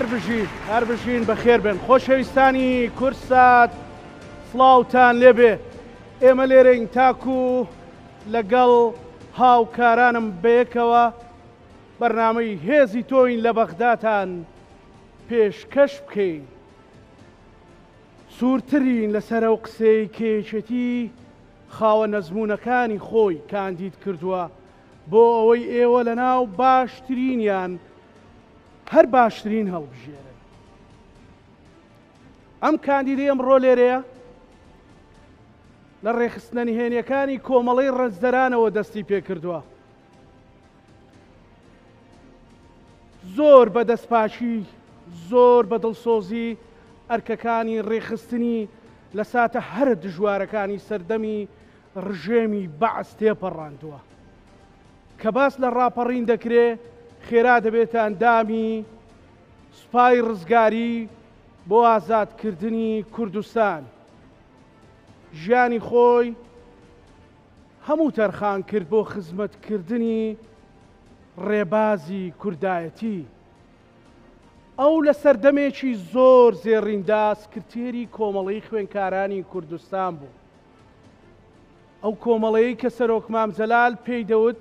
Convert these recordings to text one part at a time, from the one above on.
هەر بژین هەر بژین بەخێر بێن خۆشەویستانی کورسات سڵاوتان لێبێ ئێمە لێرەین تاکو لەگەڵ هاوکارانم بەیەکەوە بەرنامەی هێزی تۆین لە بەغداتان پێشکەش بکەین. سوورترین لەسەر ئەو قسەی کە یەکێتی خاوەن ئەزموونەکانی خۆی کاندید کردووە بۆ ئەوەی ئێوە لەناو باشترینیان هەر باشترین هەڵبژێرن. ئەم کاندیدەی ئەمڕۆ لێرەیە لە ڕێکخستنە نهێنیەکانی کۆمەڵەی ڕەنجدەرانەوە دەستی پێکردووە. زۆر بە دەستپاکی، زۆر بە دڵسۆزی ئەرکەکانی ڕێکخستنی لە ساتە هەرە دژوارەکانی سەردەمی ڕژێمی بەعس تێپەڕاندووە. کە باس لە ڕاپەڕین دەکرێ، خێرا دەبێتە ئەندامی سوپای ڕزگاری بۆ ئازادکردنی کوردستان. ژیانی خۆی هەموو تەرخان کرد بۆ خزمەتکردنی ڕێبازی کوردایەتی. ئەو لە سەردەمێکی زۆر زێڕیندا سکرتێری کۆمەڵەی خوێنکارانی کوردستان بوو. ئەو کۆمەڵەیەی کە سەرۆک مام جەلال پێی دەوت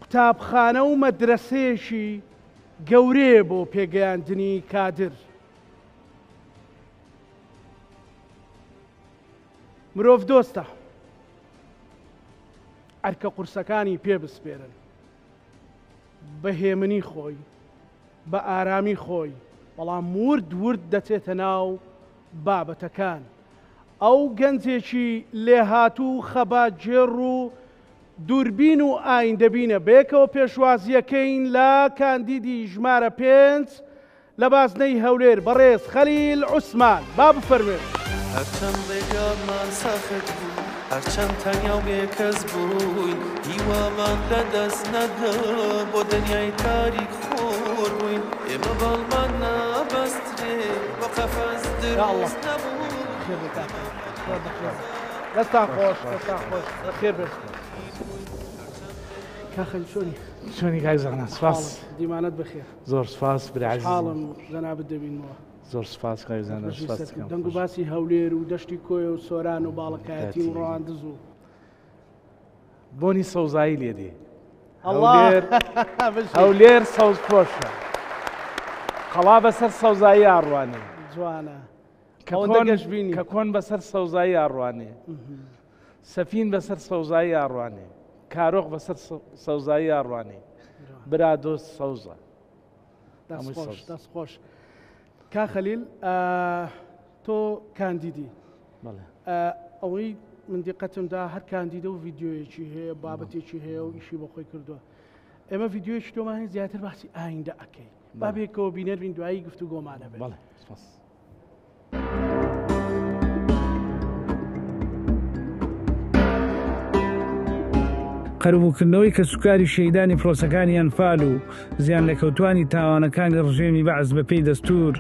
قوتابخانە و مەدرەسەیەکی گەورەیە بۆ پێگەیاندنی کادر. مرۆڤدۆستە، ئەرکە قورسەکانی پێ بسپێرن. بە هێمنی خۆی، بە ئارامی خۆی، بەڵام ورد ورد دەچێتە ناو بابەتەکان. ئەو گەنجێکی لێهاتوو و خەباتگێڕ و دووربین و ئایندەبینە. بەیەکەوە پێشوازییەکەین لە کاندیدی ژمارە پێنج لە بازنەی هەولێر بەڕێز خەلیل عوسمان با بفەرموێت. هەرچەند ڕێگامان سەخت بوو، هەرچەند تەنیا و بێکەس بووین، هیوامان لە دەست نەدا، بۆ دنیای تاریک خۆر بووین، ئێمە باڵمان نابەسترێ، بۆ قەفەس دروست نەبوو. دەستان خۆش دەستان خۆش بەخێر بێن. کاک خەلیل چۆنی؟ چۆنی کاک زانا سپاس. دیمانەت بەخێر. زۆر سپاس برای عەزیزم. خۆشحاڵم جەنابت دەبینمەوە. زۆر سپاس کاک زانا سپاس دەکەم. دەنگ و باسی هەولێر و دەشتی کۆیە و سۆران و باڵەکایەتی و ڕەواندز و. بۆنی سەوزایی لێ دێ. هەولێر هەولێر سەوزپۆشە. قەڵا بەسەر سەوزایی ئاڕوانێ. جوانە. کە کۆن بەسەر سەوزایی ئاڕوانێ. سەفین بەسەر سەوزایی ئاڕوانێ. کارۆخ بەسەر سەوزایی ئاڕوانێ. برادۆست سەوزە. دەست خۆش دەست خۆش. کا خەلیل تۆ کاندیدی ئەوەی من دیقەتمدا هەر کاندیدە و ڤیددیویەکی هەیە بابەتێکی هەیە و ئیشی بۆ خۆی کردووە ئێمە ڤیددیویەکی تۆمان هەیە زیاتر باسی ئایندە ئەەکەی با بێکەوە بینەر بین دوایی گفتوگۆمانە بێت. بەڵێ سپاس. قەرەبووکردنەوەی کەسوکاری شەهیدانی پرۆسەکانی ئەنفال و زیانلێکەوتوانی تاوانەکانی ڕژێمی بەعس بەپێی دەستوور،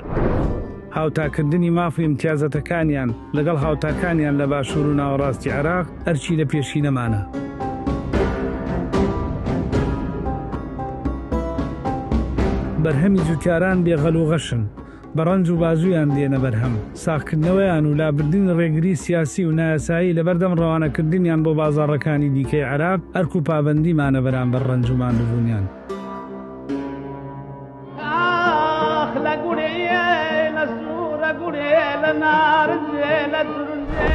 هاوتاکردنی ماف و ئیمتیازەتەکانیان لەگەڵ هاوتاکانیان لە باشوور و ناوەڕاستی عێراق ئەرکی لە پێشینەمانە. بەرهەمی جوتیاران بێ غەل و غەشن، بە ڕەنج و بازوویان دێنە بەرهەم، ساغکردنەوەیان و لابردنی ڕێگری سیاسی و نایاسایی لەبەردەم ڕەوانەکردنیان بۆ بازاڕەکانی دیکەی عێراق ئەرک و پابەندیمانە بەرامبەر ڕەنج و ماندووبوونیان. ئاخ لە گوڵێ لە سوورە گوڵێ لە نارنجێ لە تورنجێ.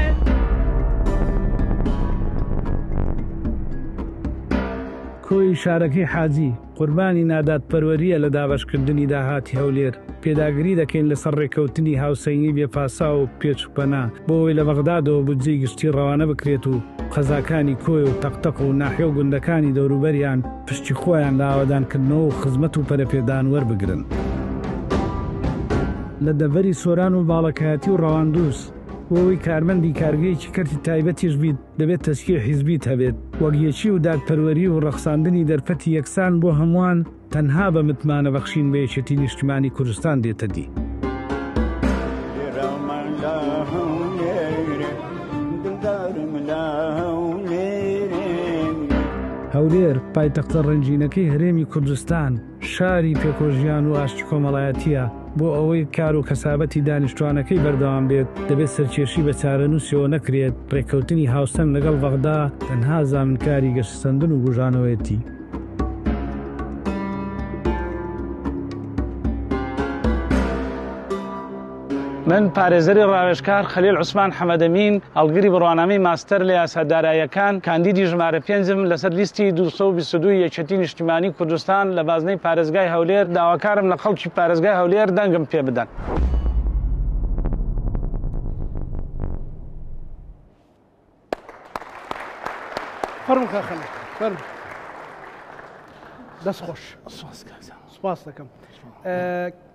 کۆی شارەکەی حاجی. قوربانی نادادپەروەرییە لە دابەشکردنی داهاتی هەولێر، پێداگری دەکەین لەسەر ڕێککەوتنی هاوسەنگی بێ پاساو و پێچ و پەنا، بۆ ئەوەی لە بەغدادەوە بودجەی گشتی ڕەوانە بکرێت و قەزاکانی کۆیە و تەقتەق و ناحیە و گوندەکانی دەوروبەریان پشکی خۆیان لە ئاوەدانکردنەوە و خزمەت و پەرەپێدان وەربگرن. لە دەڤەری سۆران و باڵەکایەتی و ڕەواندوز، بۆ ئەوەی کارمەندی کارگەیەکی کەرتی تایبەتیش بیت، دەبێت تەسکی حیزبیت هەبێت، وەک یەکی و دادپەروەری و ڕەخساندنی دەرفەتی یەکسان بۆ هەمووان تەنها بە متمانە بەخشین بە یەکێتی نیشتیمانی کوردستان دێتە دی. هەولێر، پایتەختە ڕەنگینەکەی هەرێمی کوردستان. شاری پێکۆژیان و ئاشتی کۆمەڵایەتییە، بۆ ئەوەی کار و کەسابەتی دانیشتوانەکەی بەردەوام بێت، دەبێت سەرکێشی بە چارەنووسیەوە نەکرێت، ڕێککەوتنی هاوسەنگ لەگەڵ بەغدا تەنها زامنکاری گەشەسەندن و بوژانەوەیەتی. من پارێزەری ڕاوێژکار خەلیل عوسمان حەمەدەمین، هەڵگری بڕوانامەی ماستەر لە یاسا داراییەکان، کاندیدی ژمارە پێنجم لەسەر لیستی 222 ی یەکێتی نیشتیمانی کوردستان لە بازنەی پارێزگای هەولێر، داواکارم لە خەڵکی پارێزگای هەولێر دەنگم پێ بدەن. فەرموو کاک خەلیل فەرموو دەست خۆش سپاس دەکەم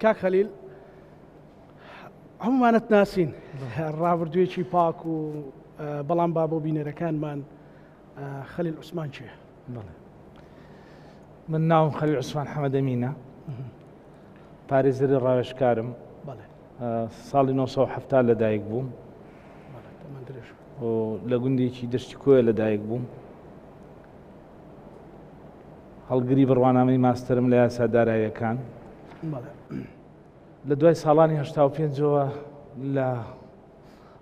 کاک خەلیل هەمومانت ناسین ڕابردوویەکی پاک و بەڵام با بۆ بینەرەکانمان خەلیل عوسمان چێ بەڵێ من ناوم خەلیل عوسمان حەمەدەمینە پارێزەری ڕاوێژکارم ساڵی 1970 لەدایک بووم لە گوندێکی دەشتی کۆیە لەدایک بووم هەڵگری بڕوانامەی ماستەرم لە یاسا داراییەکان لە دوای ساڵانی 85ەوە لە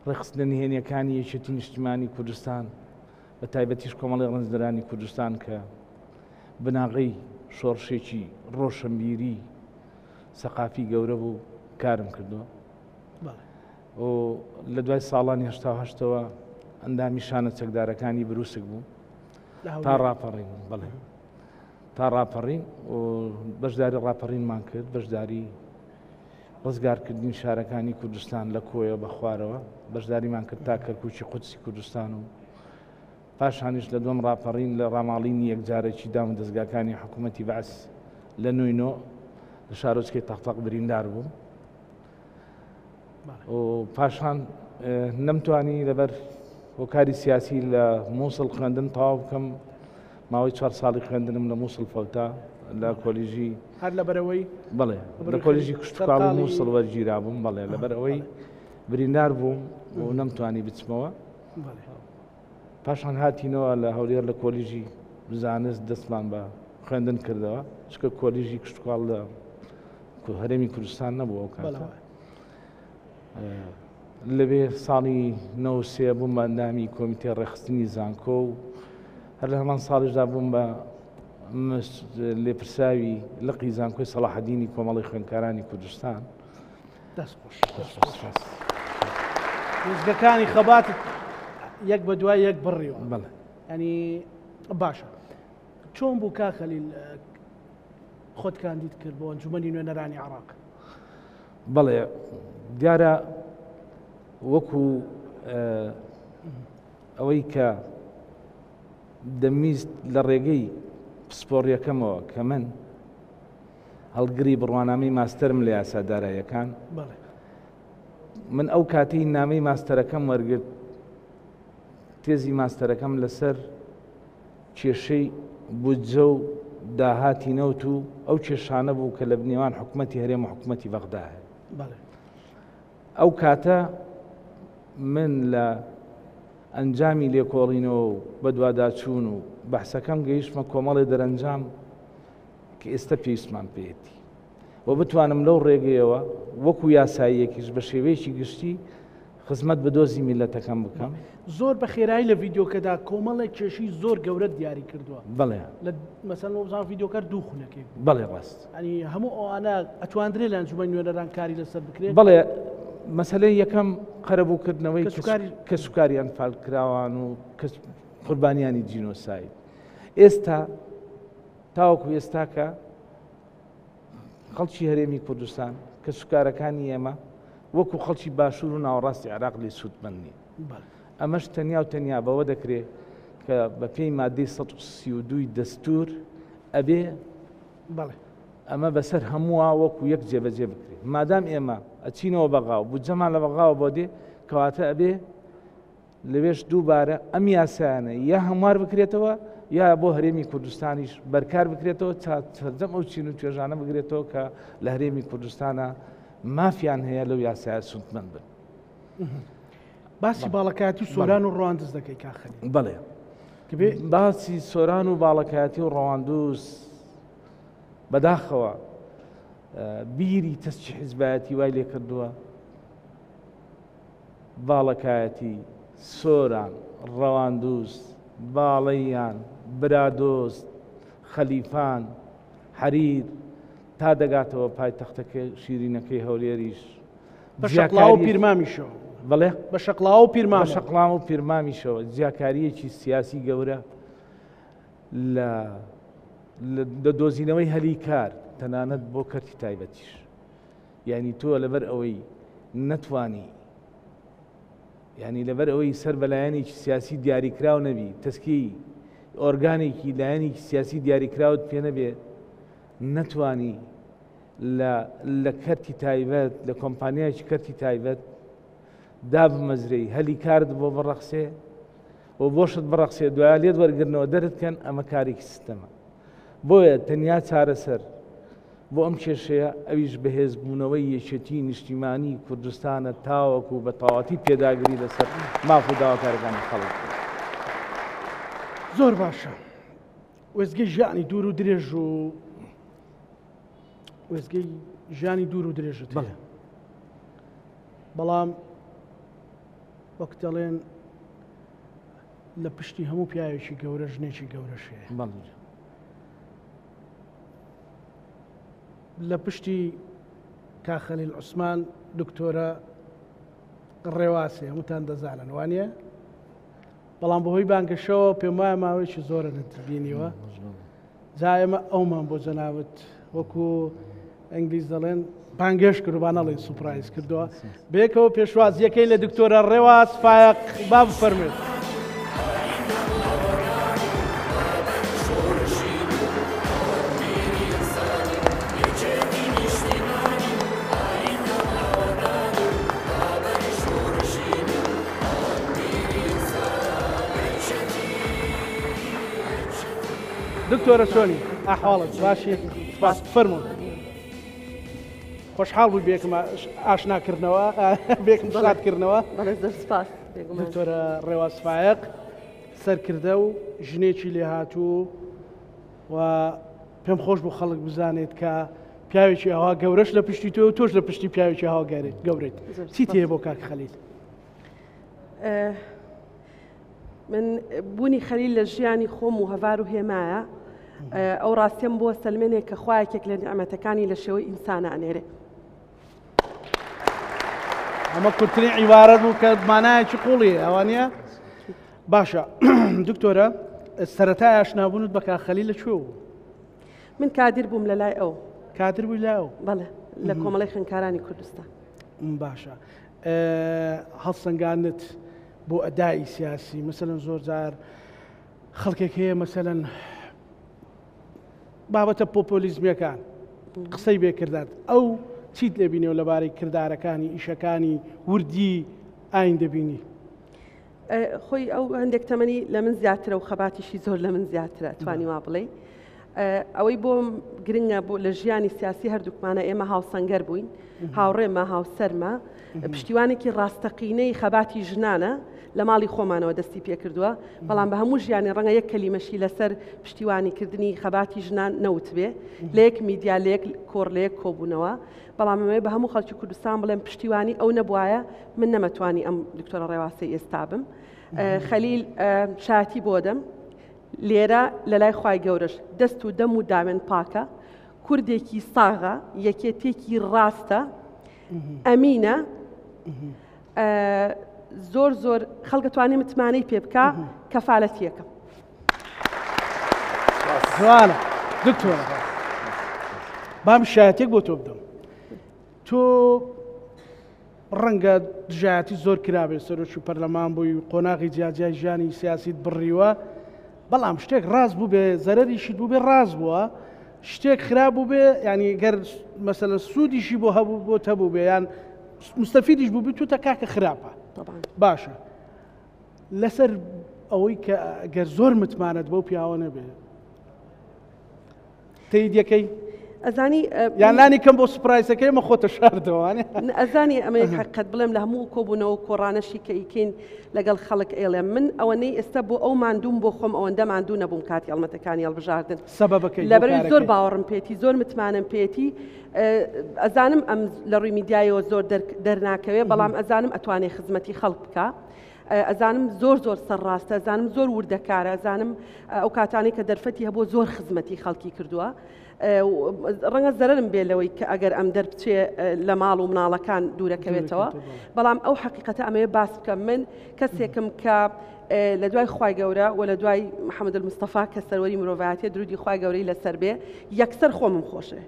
ڕێکخستنە نهێنیەکانی یەکێتی نیشتیمانی کوردستان بە تایبەتیش کۆمەڵی ڕەنجدەرانی کوردستان کە بناغەی شۆڕشێکی ڕۆشنبیری سەقافی گەورە بوو کارم کردووە و لە دوای ساڵانی هەشتاوهشتەوە ئەندامی شانە چەکدارەکانی بروسک بوو تا ڕاپەڕین بڵێ تا ڕاپەڕین و بەشداری ڕاپەڕینمان کرد بەشداری ڕزگارکردنی شارەکانی کوردستان لە کۆیە بە خوارەوە بەشداریمان کرد تا کەرکوکی قودسی کوردستان و پاشانیش لە دوم ڕاپەڕین لە ڕاماڵینی یەکجارەکی دام و دەستگاکانی حکوومەتی بەعس لە نوی نۆ لە شارۆچکەی تەقتەق بریندار بووم و پاشان نەمتوانی لەبەر هۆکاری سیاسی لە مووسڵ خوێندن تەواو بکەم ماوەی چوار ساڵی خوێندنم لە مووسڵ فەوتا لە کۆلیژی هەر لەبەرەوەی بەڵێ لە کۆلیژی کشتتوکاڵ مووسڵ وەرگیرا بووم بەڵێ لەبەر ئەوەی بریندار بووم و نەمتوانی بچمەوە پاشان هاتینەوە لە هەولێر لە کۆلیژی زانست دەستمان بە خوێندن کردەوە چکە کۆلیژی کشتتوکاڵ لە هەرێمی کوردستان نەبوو ئەو کاتە لەوێ ساڵی 93 بووم بە ئەندامی کۆمیتەی ڕێکخستنی زانکۆ و هەر لە هەمان ساڵیشدا بووم بە لێپرسراوی لقی زانکۆی سەڵاحەدینی کۆمەڵی خوێندکارانی کوردستان. دەست خۆش وێستگەکانی خەباتت یەک بە دوای یەک بڕیوە. بەڵێ. ینی باشە چۆن بوو کاک خەلیل خۆت کاندید کرد بۆ ئەنجومەنی نوێنەرانی عراق؟ بەڵێ دیارە وەکو ئەوەی کە دەمویست لە ڕێگەی پسپۆڕیەکەمەوە کە من هەڵگری بڕوانامەی ماستەرم لە یاسا دارایەکان من ئەو کاتەی نامەی ماستەرەکەم وەرگرت تێزی ماستەرەکەم لەسەر کێشەی بودجە و داهاتی نەوت و ئەو کێشانە بوو کە لە نێوان حکومەتی هەرێم و حکومەتی بەغدا هەیە. ئەو کاتە من لە ئەنجامی لێکۆڵینەوە و بەدواداچوون و بەحسەکەم گەیشتمە کۆمەڵێ دەرەنجام کە ئێستا پێویستمان پێیەتی و بتوانم لەو ڕێگەیەوە وەکو یاساییەکیش بە شێوەیەکی گشتی خزمەت بە دۆزی میللەتەکەم بکەم. زۆر بە خێرایی لە ڤیدیۆکەدا کۆمەڵێک کێشەی زۆر گەورەت دیاری کردووە. بەڵێ. لە مەسەلەن وەبزانم ڤیدیۆکە دوو خولەکێک بوو. بەڵێ ڕاست. یانی هەموو ئەوانە ئەتواندرێ لە ئەنجومەنی نوێنەران کاری لەسەر بکرێت؟ بەڵێ مەسەلەی یەکەم قەرەبووکردنەوەی کەسوکاری ئەنفالکراوان و قوربانیانی جینۆساید. ئێستا تاوەکو ئێستاکە خەڵکی هەرێمی کوردستان، کەسوکارەکانی ئێمە وەکو خەڵکی باشوور و ناوەڕاستی عێراق لێ سوودمەند نین. ئەمەش تەنیا و تەنیا بەوە دەکرێ کە بەپێی مادەی 132 دەستور ئەبێ ئەمە بەسەر هەمووا وەکو یەک جێبەجێ بکرێت. مادام ئێمە ئەچینەوە بەغا و بودجەمان لە بەغاوە بۆ دێ، کەواتە ئەبێ لەوێش دووبارە ئەم یاسایانە یا هەموار بکرێتەوە یا بۆ هەرێمی کوردستانیش بەرکار بکرێتەوە تا سەرجەم ئەو چین و توێژانە بگرێتەوە کە لە هەرێمی کوردستانە مافیان هەیە لەو یاسایە سوودمەند بن. باسی باڵەکایەتی و سۆران و ڕواندز دەکەی کاک خەلیل. بەڵێ باسی سۆران و باڵەکایەتی و ڕەواندوز. بەداخەوە بیری تەسکی حیزبایەتی وای لێ کردووە باڵەکایەتی، سۆران، ڕەواندوز، باڵەیان، برادۆست، خەلیفان، حەریر، تا دەگاتەوە پایتەختەکە شیرینەکەی هەولێریش. بە شەقڵاوە و پیرمامیشەوە. بەڵێ؟ بە شەقڵاوە و پیرمامەوە. بە شەقڵاوە و پیرمامیشەوە جیاکارییەکی سیاسی گەورە لە لە دۆزینەوەی هەلی کار تەنانەت بۆ کەرتی تایبەتیش. یانی تۆ لەبەر ئەوەی نەتوانی یانی لەبەر ئەوەی سەر بە لایەنێکی سیاسی دیاریکراو نەبی تەسکی ئۆرگانێکی لایەنێکی سیاسی دیاریکراوت پێ نەبێ نەتوانی لە لە کەرتی تایبەت لە کۆمپانیایکی کەرتی تایبەت دابمەزرێی هەلی کارت بۆ بڕەخسێ و بۆشت بڕەخسێ دوایە لێت وەرگرنەوە دەرت کەن ئەمە کارێکی سیستەمە بۆیە تەنیا چارەسەر بۆ ئەم کێشەیە، ئەویش بەهێزبوونەوەی یەکێتیی نیشتیمانیی کوردستانە تاوەکو بە تەواوەتی پێداگری لەسەر ماف و داواکارییەکانی خەڵک بکات. زۆر باشە وێستگەی ژیانی دوور و درێژ و وێستگەی ژیانی دوور و درێژت هەیە بەڵام وەک دەڵێن لە پشتی هەموو پیاوێکی گەورە ژنێکی گەورەش هەیە بەڵێ. لە پشتی کاک خەلیل عوسمان دکتۆرە ڕێواسی هەمووتان دەزانن وانە بەڵام بەهۆی بانگەشەوە پێم وایە ماوەیەکی زۆرە نەتبینیوە جا ئێمە ئەومان بۆ جەنابت وەکو ئینگلیز دەڵێن بانگێش کرد با نەڵێن surprise کردووە بێکەوە پێشوازیەکەی لە دکتۆرە ڕێواس فایەق با بفەرمێت. دکتۆرە چۆنی ئەحواڵت باشی سپاس فەرموو خۆشحاڵ بووی بێکم ئاشناکردنەوە بێکم شادکردنەوە سپاس دکتۆرە ڕێواز فایەق سەرکردە و ژنێکی لێهاتوو و پێم خۆش بوو خەڵک بزانێت کە پیاوێکی ئەوها گەورەش لە پشتی تۆ و تۆش لە پشتی پیاوێکی هاوا گەورەیت چی تێ بۆ کاک خەلیل من بوونی خەلیل لە ژیانی خۆم و هەڤار و هێمایە ئەو ڕاستیم بۆ سەلمێنێک کە خوایەکێک لە نیعمەتەکانی لە شێوەی ئینسانە ئەنێرێ ئەمە کورتترین عیبارەت بوو کە مانایەکی قوڵی ئەوانە باشە دکتۆرە سەرەتا ئاشنابوونت بە کاک خەلیل لە کوێ بوو من کادر بووم لە لای ئەو کادر بووی لای ئەو بەڵێ لە کۆمەڵی خوێندکارانی کوردستان باشە هەڵسەنگاندنت بۆ ئەدای سیاسی مەسەلەن زۆر جار خەڵکێک هەیە مەسەلەن بابەتە پۆپۆلیزمیەکان قسەی بێ کردار ئەو چیت لێ بینیەوە لەبارەی کردارەکانی ئیشەکانی وردی ئاین دەبینی خۆی ئەو هەندێک تەمەنی لە من زیاترە و خەباتیشی زۆر لە من زیاترە توانی وا بڵێ ئەوەی بۆم گرنگە بۆ لە ژیانی سیاسی هەردووکمانە ئێمە هاوسەنگەر بووین هاوڕێمە هاوسەرمە پشتیوانێکی ڕاستەقینەی خەباتی ژنانە لە ماڵی خۆمانەوە دەستی پێکردووە بەڵام بە هەموو ژیانی ڕەنگە یەک کەلیمەشی لەسەر پشتیوانیکردنی خەباتی ژنان نەوتبێ لە یەک میدیا لە یەک کۆڕ لە یەک کۆبوونەوە بەڵام ئەمەوێ بە هەموو خەڵکی کوردستان بڵێم پشتیوانی ئەو نەبوایە من نەمەتوانی ئەم دکتۆرە ڕێواسەی ئێستا بم خەلیل شایەتی بۆ دەم لێرە لە لای خوای گەورەش دەست و دەم و داوێن پاکە کوردێکی ساغە یەکێتێکی ڕاستە ئەمینە زۆر زۆر خەڵکە توانێ متمانەی پێ بکە کەفاالەتیەکە جوانە دکتۆر بام شایەتێک بۆ تۆ بدەم تۆ ڕەنگە دژایەتی زۆر کرابێت سەرۆکی پەرلەمان بووی و قۆناغی جیاجیای ژیانی سیاسیت بڕیوە بەڵام شتێک ڕاست بوو بێ زەرەریشیت بوو بێ ڕاست بووە شتێک خراپ بوو بێ ینی گەر مەسەلەن سوودیشی بۆ هەبوو بۆ هەبوو بێ یان مستەفیدیش بوو بتوتە کاکە خراپە باشە لەسەر ئەوەی کە گەر زۆر متمانەت بەو پیاوە نەبێ تەیدەکەی؟ ئەزانی یان لانی کەم بۆ surprise ەکەی ئێمە خۆتە شاردەوە وانە؟ ئەزانی ئەمە یەک حەقیقەت بڵێم لە هەموو کۆبوونەوە و کۆڕانەشی کە ئیکەین لەگەڵ خەڵک ئەیڵێم من ئەوەنەی ئێستا بۆ ئەو ماندووم بۆ خۆم ئەوەندە ماندوو نەبووم کاتی هەڵمەتەکانی هەڵبژاردن سەبەبەکەی لەبەرئەوەی زۆر هۆکارەکەی؟ باوەڕم پێیەتی زۆر متمانەم پێیەتی ئەزانم ئەم لە ڕووی میدیایەوە زۆر دەرناکەوێ بەڵام ئەزانم ئەتوانێ خزمەتی خەڵک بکا ئەزانم زۆر زۆر سەرڕاستە ئەزانم زۆر وردەکارە ئەزانم ئەو کاتانەی کە دەرفەتی هەبووە زۆر خزمەتی خەڵکی کردووە ڕەنگە زەرم بێ لەوەی کە ئەگەر ئەم دەربچێ لە ماڵ و مناڵەکان دوورەکەوێتەوە بەڵام ئەو حقیقەتە ئەمەوێ باس بکەم من کەسێکم کە لە دوای خوای گەورە و لە دوای محەممەد المستەفا کە سەروەری مرۆڤایەتیە درودی خوای گەورەی لەسەر بێ یەکسەر خۆمم خۆشێ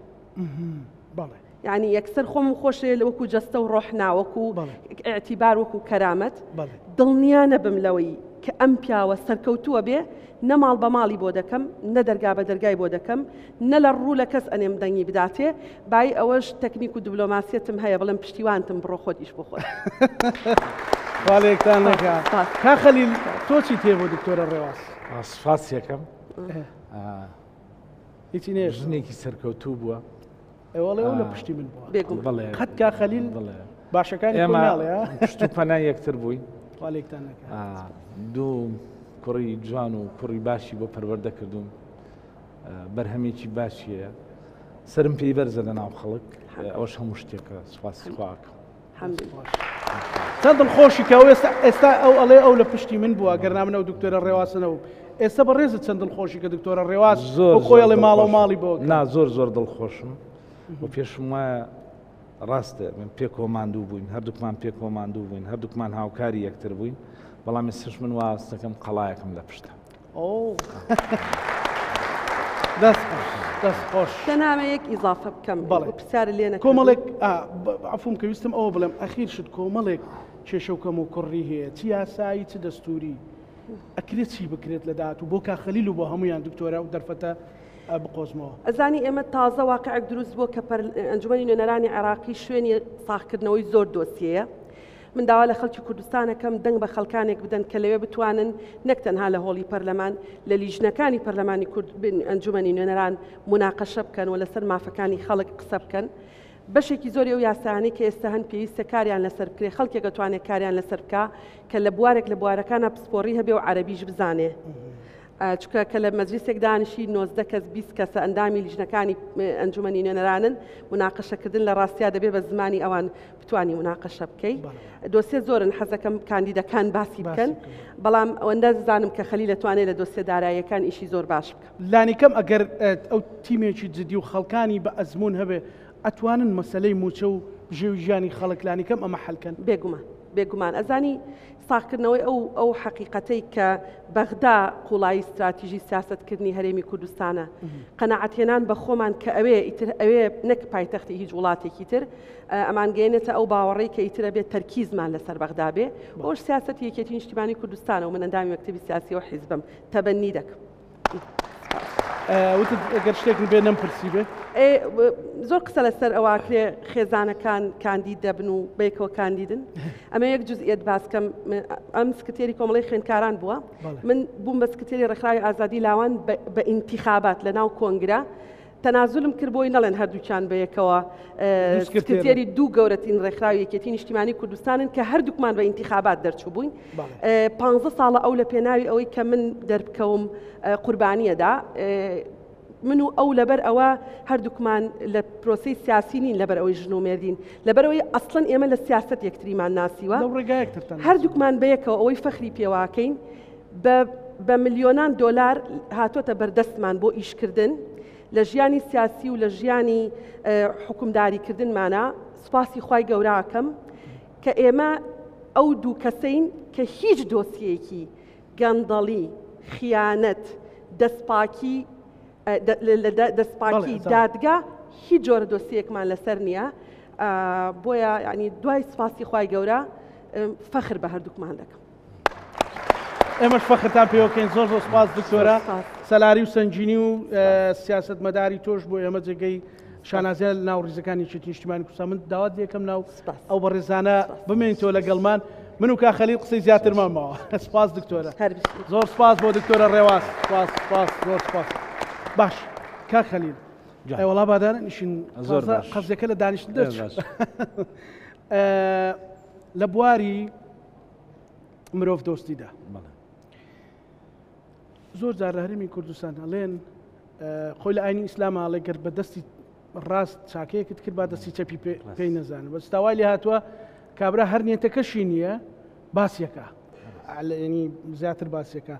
یعنی یەکسەر خۆمم خۆشێ لە وەکو جەستە و ڕۆح ناوەکو ئیعتیبار وەکو کەرامەت دڵنیا نەبم لەوەی کە ئەم پیاوە سەرکەوتووە بێ نە ماڵ بە ماڵی بۆ دەکەم نە دەرگا بە دەرگای بۆ دەکەم نە لە ڕوو لە کەس ئەنێم دەنگی بداتێ بای ئەوەش تەکنیک و دبلۆماسیەتم هەیە بڵێم پشتیوانتم بڕۆ خۆت ئیش بۆ خۆت. خوا لە یەکتان نەکا. کا خەلیل تۆ چیت هەیە بۆ دکتۆرە ڕێواس؟ سوپاس یەکەم. هیچی نێ ژنێکی سەرکەوتوو بووە. ئێوەڵێ ئەو لە پشتی من بووە. بێگومان. بەڵێ. قەت کا خەلیل بەڵێ. باشەکانی خۆی ئێمە ناڵێ ها؟ پشت و پەنای یەکتر بووین. خوا لە یەکتان نەکا. دوو کوڕی جوان و کوڕی باشی بۆ پەروەردە کردووم. بەرهەمێکی باشی هەیە سرم پێی بەرزە لە ناو خەڵک ئەوەش هەموو شتێکە سوپاسی خواکە چەند دڵخۆشی کە ئەو ئێستا ئێستا ئەو ئەڵێ ئەو لە پشتی من بووە گەرنا من ئەو دکتۆرە ڕێواسنەوە ئێستا بەڕێزت چەند دڵخۆشی کە دکتۆرە ڕێواس زۆر خۆی ئەڵێ ماڵە و ماڵی بۆ نا زۆر زۆر دڵخۆشم و پێشم وایە ڕاستە من پێکەوە ماندوو بووین هەردووکمان پێکەوە ماندوو بووین هەردووکمان هاوکاری یەکتر بووین بەڵام ئێستش من وا هەستەکەم قەڵایەکم لە پشتە دەست خۆش دەست خۆش. تەنها یەک ئیزافە بکەم بەڵێ. پرسیارت لێ نەکردم. کۆمەڵێک عەفوم کە ویستم ئەوە بڵێم ئەخیر شت کۆمەڵێک کێشە و کەم و کوڕی هەیە چ یاسایی چ دەستوری ئەکرێت چی بکرێت لە داهاتوو بۆ کاک خەلیل و بۆ هەمویان دکتۆرە و دەرفەتە بقۆزمەوە. ئەزانی ئێمە تازە واقعێک دروست بووە کە ئەنجومەنی نوێنەرانی عێراقی شوێنی ساغکردنەوەی زۆر دۆسیەیە من داوا لە خەڵکی کوردستان ئەکەم دەنگ بە خەڵکانێک بدەن کە لەوێ بتوانن نەک تەنها لە هۆڵی پەرلەمان، لە لیژنەکانی پەرلەمانی کورد ئەنجومەنی نوێنەران موناقەشە بکەن و لەسەر مافەکانی خەڵک قسە بکەن. بەشێکی زۆری ئەو یاسایانەی کە ئێستا هەن پێویستە کاریان لەسەر بکرێ، خەڵکێک ئەتوانێ کاریان لەسەر بکا کە لە بوارێک لە بوارەکانا پسپۆڕی هەبێ و عەرەبیش بزانێ. چونکە کە لە مەجلیسێک دانیشی 19 کەس 20 کەسە ئەندامی لیژنەکانی ئەنجومەنی نوێنەرانن، موناقەشەکردن لە ڕاستیا دەبێ بە زمانی ئەوان بتوانی مناقەشە بکەی دۆسیە زۆرن حەزەکەم کاندیدەکان باسی بکەن بەڵام ئەوەندە زانم کە خەلی لەتوانێت لە دۆسیە داراییەکان ئیشی زۆر باش بکە لانیکەم ئەگەر ئەو تیمێکی جدی و خەڵکانی بە ئەزموون هەبێ ئەتوانن مەسەلەی مووچە و بژێوی ژیانی خەڵک لانیکەم ئەمە حەل کەن. بێگومان بێگومان ئەزانی ساغکردنەوەی ئەو ئەو حەقیقەتەی کە بەغدا قوڵایی ستراتیژی سیاسەتکردنی هەرێمی کوردستانە قەناعەتهێنان بە خۆمان کە ئەوێ ئیتر ئەوێ نەک پایتەختی هیچ وڵاتێکی تر ئەمانگەیەنێتە ئەو باوەڕەی کە ئیتر ئەبێت تەرکیزمان لەسەر بەغدا بێ، ئەوەش سیاسەتی یەکێتی نیشتیمانی کوردستانە و من ئەندامی مەکتەبی سیاسی ئەو حیزبەم، تەبەنی دەکەم. وتت گەر شتێکم بێ نەمپرسیبێ؟ زۆر قسە لەسەر ئەوە ئەکرێ خێزانەکان کاندید دەبن و بەیەکەوە کاندیدن. ئەمە یەک جزئیەت باس کەم، ئەم سکرتێری کۆمەڵەی خوێندکاران بووە، من بووم بە سکرتێری ڕێکخراوی ئازادی لاوان بە ئینتیخابات لەناو کۆنگرە، تەنازولم کرد بۆی نەڵێن هەردووکیان بەیەکەوە سکرتێری دوو گەورەترین ڕێکخراوی یەکێتی نیشتیمانی کوردستانن کە هەردووکمان بە ئینتیخابات دەرچوو بووین پ ساڵە ئەو لە پێناوی ئەوەی کە من دەربکەوم قوربانیەدا من و ئەو لەبەر ئەوە هەردووکمان لە پرۆسی سیاسی نین لەبەر ئەوەی ژن و مێردین لەبەرەوەی ئەسڵەن ئێمە لە سیاست یەکتریمان ناسیوە هەردووکمان بەیەکەوە ئەوەی فەخری پێواکەین بە ملیۆنان دۆلار هاتۆتە بەردەستمان بۆ ئیشکردن لە ژیانی سیاسی و لە ژیانی حوکمداریکردنمانا، سوپاسی خوای گەورە ئەکەم کە ئێمە ئەو دوو کەسەین کە هیچ دۆسیەیەکی گەندەڵی، خیانەت، دەستپاکی دەستپاکی دادگا هیچ جۆرە دۆسیەیەکمان لەسەر نییە، بۆیە یانی دوای سوپاسی خوای گەورە فەخر بە هەردووکمان دەکەم. ئێمەش فەخرتان پێوەکەین زۆر زۆر سپاس دکتۆرە سەلاری و سەنگینی و سیاست مەداری تۆش بۆ ئێمە جێگەی شانازیە ناو ڕیزەکانی یەکێتی نیشتیمانی کوردستان من داوات لێکەم ناو ئەو بەڕێزانە بمێنیتەوە لەگەڵمان من و کا خەلیل قسەی زیاترمان ماوە سپاس دکتۆرە زۆر سپاس بۆ دکتۆرە ڕێواز سپاس سپاس زۆر سپاس باش کا خەلیل. ئەی وەڵا با دانەنیشین زۆر باش. قەزیەکە لە دانیشتن دەرچوو. باش. لە بواری مرۆڤ دۆستیدا بەڵێ. زۆر جار لە هەرێمی کوردستان ئەڵێن خۆی لە ئاینی ئیسلام ئەڵێ گەر بە دەستی ڕاست چاکەیەکت کرد با دەستی چەپی پێی نەزانن بەس تاوای لێ هاتووە کابرا هەر نیەتەکەشی نییە باسیەکە ینی زیاتر باسیەکە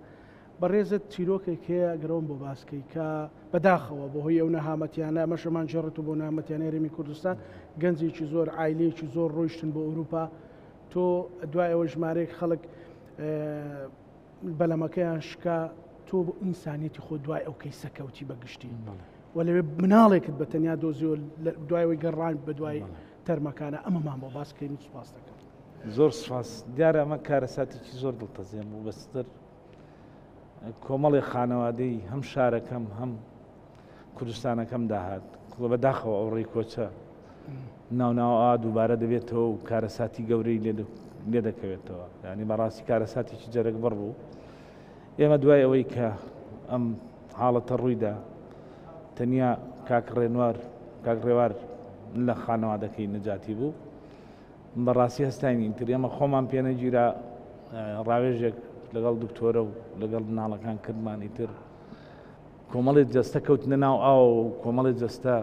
بەڕێزت چیرۆکێک هەیە گەرەوەم بۆ باسکەی کە بەداخەوە بەهۆی ئەو نەهامەتیانە ئەمەشەمان جێڕێت و بۆ نامەتیانە هەرێمی کوردستان گەنجێکی زۆر عیلەیەکی زۆر ڕۆیشتن بۆ ئەوروپا تۆ دوای ئەوە ژمارەیەک خەڵک بەلەمەکەیان شکا تۆ بۆ ئینسانیەتی خۆ دوای ئەو کەیسە کەوتی بە گشتی و لەوێ مناڵێکت بە تەنیا دۆزیەوە دوای ئەوەی گەڕان بە دوای تەرمەکانە ئەمەمان بۆ باس کەین و سوپاس دەکەم. زۆر سوپاس دیارە ئەمە کارەساتێکی زۆر دڵتەزێن بوو بەستر کۆمەڵی خانەوادەی هەم شارەکەم هەم کوردستانەکەم داهات بەداخەوە ئەو ڕێی کۆچە ناوناوە دووبارە دەبێتەوە و کارەساتی گەورەی لێ دەکەوێتەوە یعنی بەڕاستی کارەساتێکی جەرەک بڕ بوو ئێمە دوای ئەوەی کە ئەم حاڵەتە ڕوویدا تەنیا کاک ڕێنوار کاک ڕێوار لە خانەوادەکەی نەجاتی بوو بەڕاستی هەستاین ئینتر ئێمە خۆمان پێنەگیرا ڕاوێژێک لەگەڵ دکتۆرە و لەگەڵ مناڵەکان کردمان ئیتر کۆمەڵی جەستە کەوتنە ناو ئاو و کۆمەڵی جەستە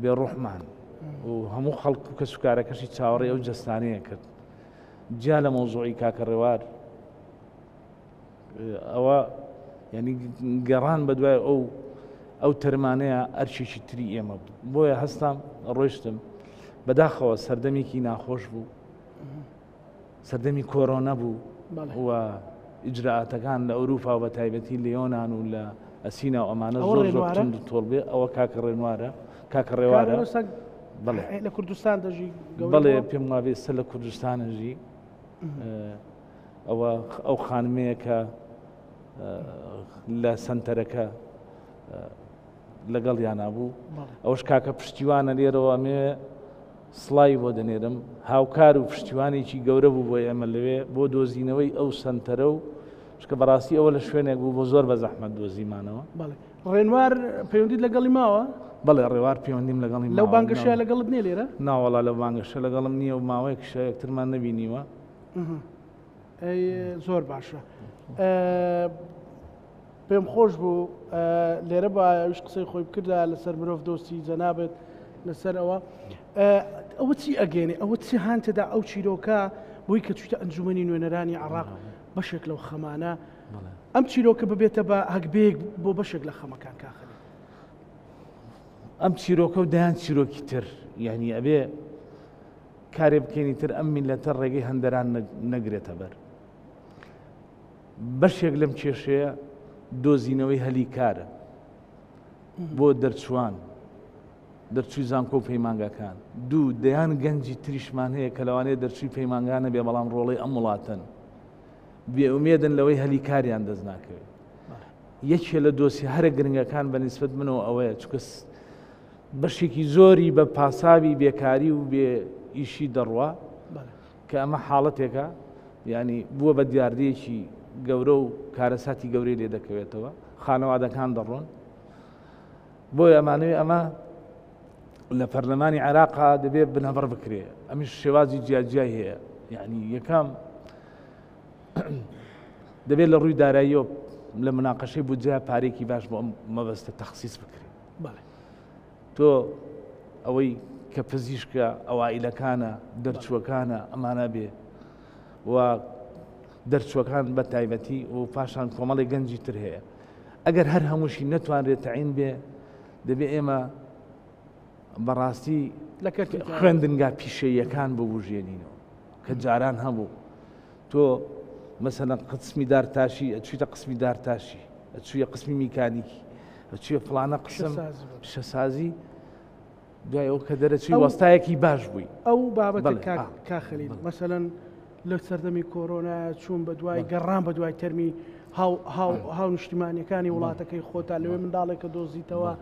بێ ڕوحمان و هەموو خەڵک و کەسوکارەکەشی چاوەڕێی ئەو جەستانەیە کرد جیا لە مەوزوعی کاکە ڕێوار ئەوە یعنی گەڕان بە دوای ئەو ئەو تەرمانەیە ئەرچێکی تری ئێمە بوو بۆیە هەستام ڕۆیشتم بەداخەوە سەردەمێکی ناخۆش بوو سەردەمی کۆرۆنا بوو و ئیجرائاتەکان لە ئەوروپا و بە تایبەتی لە یۆناان و لە ئەسینا و ئەمانە زۆر زۆر توند و تۆڵ بێ ئەوە کاکە ڕێنوارە کاکە ڕێوارە بەڵێ لە کوردستان دەژی بەڵێ پێم وابێ ئێستا لە کوردستانەژی ئەوە ئەو خانمەیە کە لە سنتەرەکە لەگەڵیانا بوو ئەوش کاکە پشتیوانە لێرەوە ئەمێ سڵاوی بۆ دەنێرم هاوکار و پشتیوانێکی گەورە بوو بۆ ئێمە لەوێ بۆ دۆزینەوەی ئەو سنتەرە و چکە بەڕاستی ئەوە لە شوێنێک بوو بۆ زۆر بە زەحمەت دۆزیمانەوە ڕێنوار پەیوەندیت لەگەڵی ماوە؟ بەڵێ ڕێوار پەیوەندیم لەگەڵی لەو بانگەشە لەگەڵت نییە لێرە؟ ناوەڵا لەو بانگەشە لەگەڵم نییە و ماوەیەکیشە یەکترمان نەبینیوە. زۆر باشە. پێم خۆش بوو لێرە بە ئەویش قسەی خۆی بکردا لەسەر مرۆڤ دۆستی جەنابەت لەسەر ئەوە ئەوە چی ئەگەێنێ ئەوە چی هاانتەدا ئەو چیرۆکە بۆی کە چوتە ئەنجومنی نوێنەرانی عراق بەشێک لەو خەمانە ئەم چیرۆکە ببێتە بە هەگبەیەک بۆ بەشێک لە خەمەکان کاخەلی ئەم چیرۆکە و دەیان چیرۆکی تر یعنی ئەبێ کارێ بکەینی تر ئەم میلەتە ڕێگەی هەندەران نەگرێتە بەر بەشێک لەم کێشەیە دۆزینەوەی هەلی کارە بۆ دەرچوان دەرچووی زانکۆ و پەیمانگاکان دوو دەیان گەنجی تریشمان هەیە کە لەوانەیە دەرچووی پەیمانگا نەبێ بەڵام ڕۆڵەی ئەم وڵاتەن بێئومێدن لەوەی هەلی کاریان دەست ناکەوێت یەکێ لە دۆسی هەرە گرنگەکان بە نیسبەت منەوە ئەوەیە چونکە بەشێکی زۆری بە پاساوی بێکاری و بێ ئیشی دەڕوا کە ئەمە حاڵەتێکە یانی بووە بە دیاردەیەکی گەورە و کارەساتی گەورەی لێ دەکەوێتەوە خانەوادەکان دەڕۆن بۆیە ئەمانەوێ ئەمە لە پەرلەمانی عێراقا دەبێت بنەبڕ بکرێ ئەمیش شێوازی جیاجیای هەیە یعنی یەکەم دەبێت لە ڕووی داراییەوە لە مناقەشەی بودجە پارێکی باش بۆ ئەم مەبەستە تەخسیس بکرێت تۆ ئەوەی کە پزیشکە ئەوائیلەکانە دەرچووەکانە ئەمانە بێ و دەرچووەکان بە تایبەتی و پاشان کۆمەڵی گەنجی تر هەیە ئەگەر هەر هەمووشی نەتوانرێت تەعین بێ دەبێ ئێمە بەڕاستی خوێندنگا پیشەیەکان ببژێنینەوە کە جاران هەبوو تۆ مەسەلەن قسمی دارتاشی ئەچویتە قسمی دارتاشی ئەچویە قسمی میکانیکی ئەچویە فلانە قسم شەسازی دوای ئەو کە دەرەچوی وەستایەکی باش بووی ئەو بابەتە کاخەلیل مەسەلەن لە سەردەمی کۆرۆنا چوون بە دوای گەڕان بە دوای تەرمی هاونیشتیمانەکانی وڵاتەکەی خۆتا لەوێ منداڵێکە دۆزیتەوە